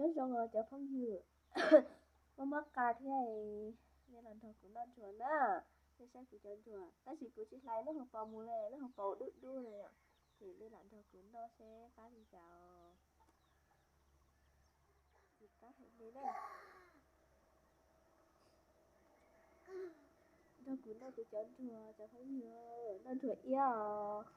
Nyob zoo os cov phooj ywg, muaj mob qa thiab, nej los nrog kuv noj ntsuag na. Nej saib kuv cov ntsuag, tab sis kuv tsis hlais lub hauv paus mus li, lub hauv paus dub dub li. Ces nej los nrog kuv noj seb qab li cas. Qab heev li na. Nrog kuv noj kuv cov ntsuag, cov phooj ywg, noj ntsuag iab os.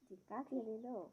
Ntxim qab kiag li lauj.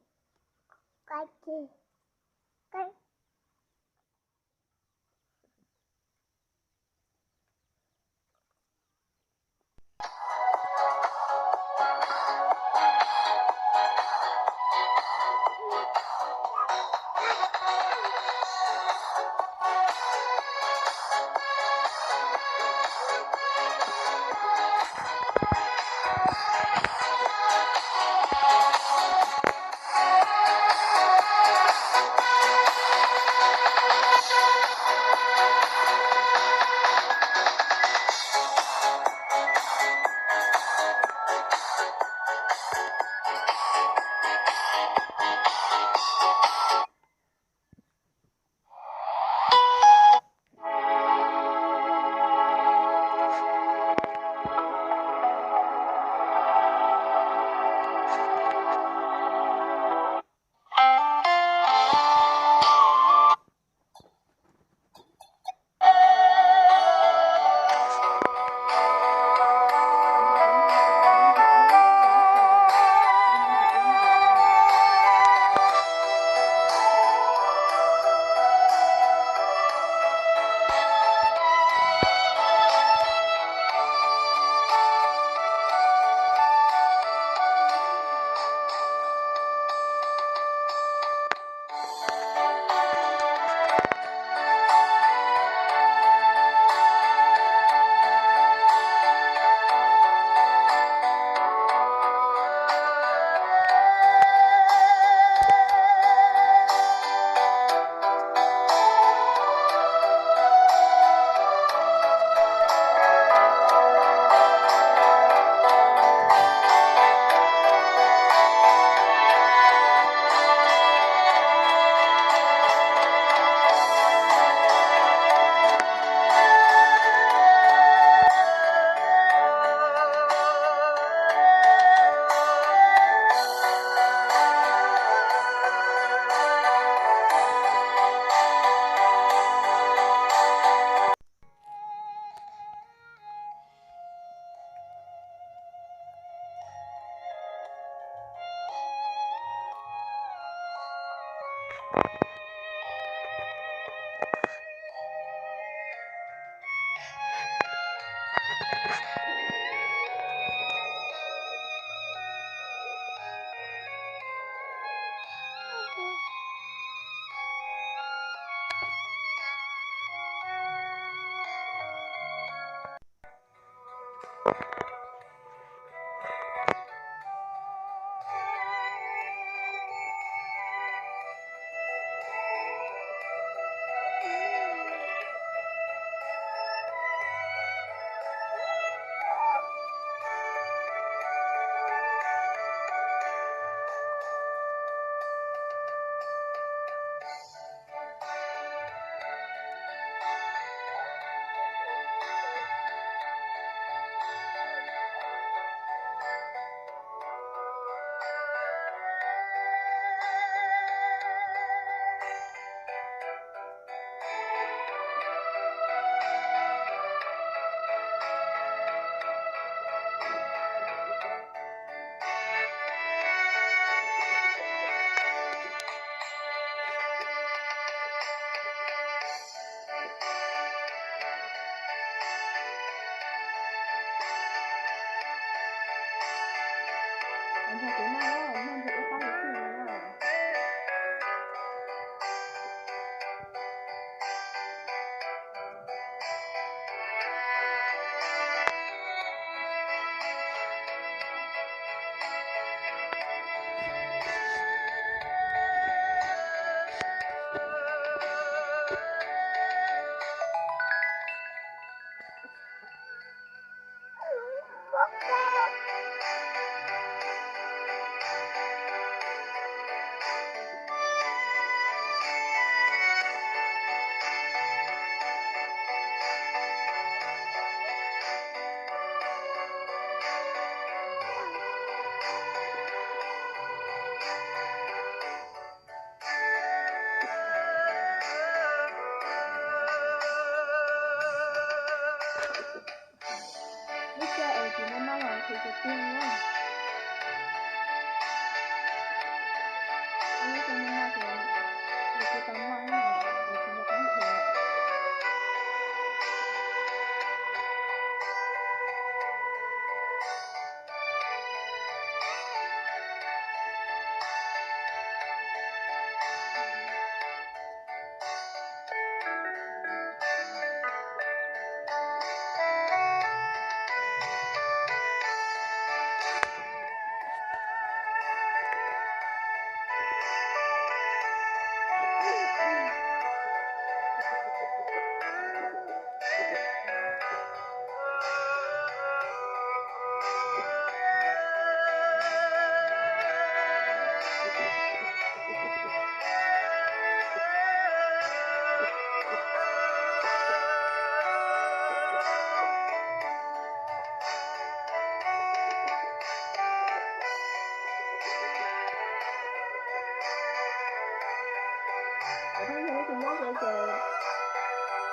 Cov phooj ywg, leej twg nyob ze ces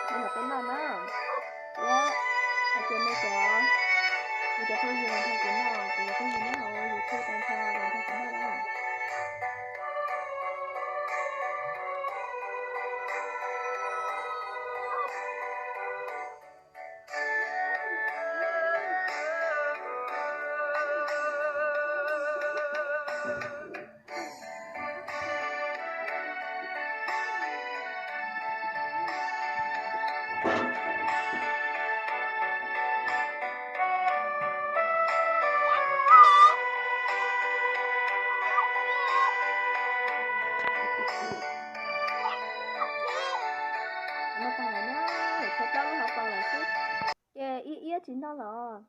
hu los peb noj na. Thiab hais tias nej cov, nej cov phooj ywg los nrog kuv noj, kuv cov phooj ywg nyob hauv YouTube tag nrho los nrog kuv noj na. Ua tag lawm na, tshuav plaub lub hauv paus lawm xwb. Ces ib iab tsis noj los.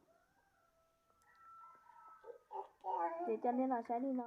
Ces coj nej los saib li no.